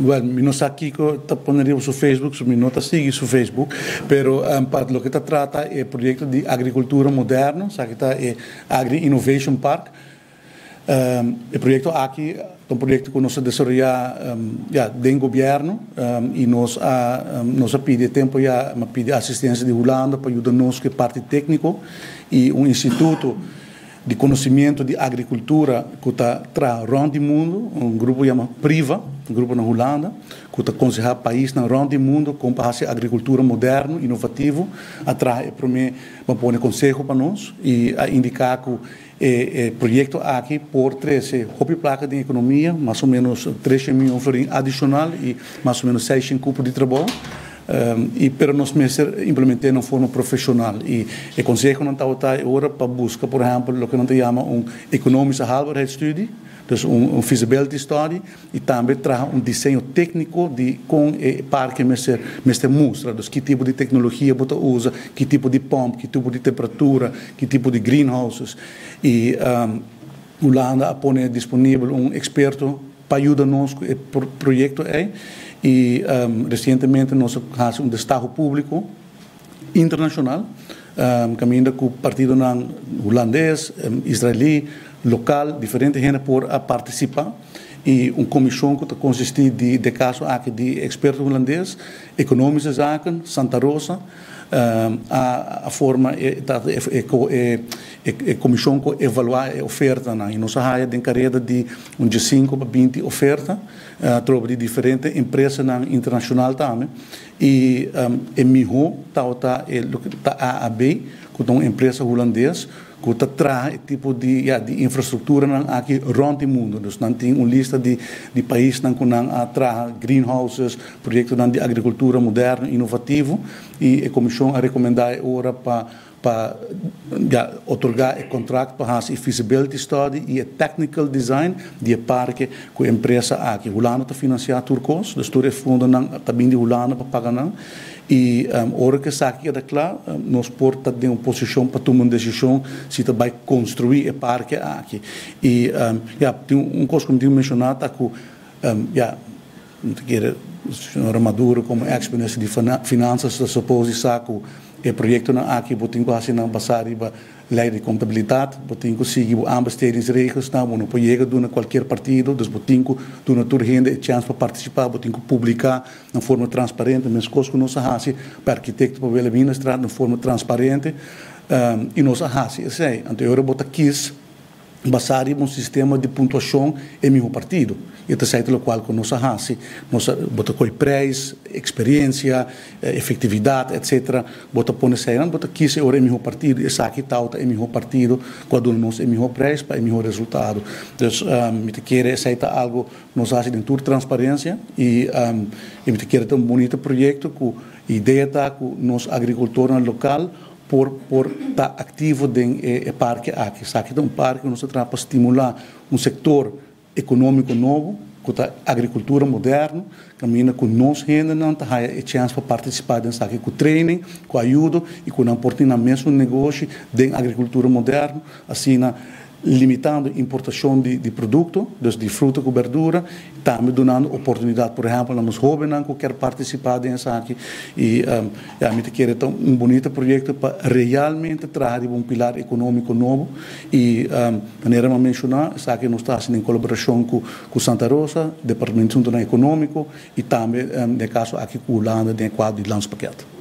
Well, mi no sa kiko ta pone riba su Facebook, so mi no ta sigui su Facebook, pero pa loke ta trata e proyecto di agricultura moderno, esaki ta e Agri Innovation Park. E proyecto aki ta un proyecto cu nos a desaroya, ya, den gobierno y nos a pidi e tempo ya, a pidi asistencia di Hulanda pa yuda nos cu e parti tecnico y un instituto di conocimiento di agricultura cu ta traha rond di mundo, un grupo yama Priva, un grupo na Hulanda, cu ta aconseha paisnan rond di mundo con pa haci agricultura moderno, innovativo, a traha e prome, pa pone conseho pa nos y a indica cu e proyecto aki por trece hopi placa di economia, mas o menos 3 miyon florin adicional y mas o menos 600 cupo di trabou. Y pero nos mester implementa di forma profesional y e conseho nan ta ora pa busca, por ehempel, loke nan ta yama un economische haalbaarheidsstudie, dus un feasibility study y tambe traha un diseño tecnico di con e parke mester mustra, dus ki tipo di tecnologia bo ta usa, ki tipo di pomp, ki tipo di temperatura, ki tipo di greenhouses. Y Hulanda a pone disponibel un experto pa yuda nos cu e proyecto ey y recientemente nos a haci un destaho publico internacional, caminda cu partidonan hulandes, israeli, local, diferente hende por a participa y un comision cu ta consisti di caso aki di experto hulandes, economische zaken, Santa Rosa, a forma e comision cu evalua e oferta y nos a haya den careda di un 5 pa 20 oferta, tropa di diferente empresanan internacional tambe y e miho ta ta AAB, cu ta un empresa hulandes cu ta traha e tipo di, ja, di infrastructura aki rond di mundo. Dus nan tin un lista di paisnan cu nan a traha greenhouses, proyectonan di agricultura moderno, innovativo y e comision a recomenda ora pa, ja, otorga e contract pa haci feasibility study y e technical design di e parke cu e empresa aki. Hulanda ta financia tur cos, dus tur e fondonan ta bin di Hulanda pa paga nan. Y ora cu esaki ta cla, nos por ta den un posicion pa tuma un decision si ta bay construi e parke aki. Y ja, tin un cos cu mi menciona ta cu ja, no kier señor Maduro como ex-minister di Finanzas ta suppose sa cu e proyectonan aki bo tin cu haci nan basa riba ley di contabilidad, bo tin cu sigui bo aanbestedingsregels, nou, bo no por yega duna cualkier partido, dus bo tin cu duna tur hende e chance pa participa, bo tin cu publica di forma transparente, mescos cu nos a haci pa arquitecto pa Wilhelminastraat di forma transparente, y nos a haci esey. Anto ora bo ta kies basa riba un sistema di puntuacion e miho partido. Y ta cierto locual cu nos a haci, nos bo ta coy prijs, experiencia, efectividad, etc. Bo ta pone esey, bo ta kies ora e miho partido, esaki ta e miho partido, cu a duna nos e miho prijs pa e miho resultado. Dus mi ta kere esey ta algo nos a haci den tur transparencia y mi ta kere un bunita proyecto cu idea ta cu nos agricultornan local por ta activo den e parke aki. Esaki ta un parke cu nos ta pa stimula un sector economico nobo, cu ta agricultura moderno, caminda cu nos hendenan ta haya e chance pa participa den esaki cu training, cu ayudo y cu nan por tin nan mes negoshi den agricultura moderno, asina limitando importacion di producto, dus di fruta cu berdura, tambe dunando oportunidad, por ehempel, na nos hobennan cu kier participa den esaki. Y ja, mi ta kere un bunita proyecto pa realmente traha un pilar economico nobo y manera mi a menciona, esaki nos ta haciendo den colaboracion cu Santa Rosa, Departamento Economico y tambe, den caso aki cu Hulanda, den cuadro di landspakket.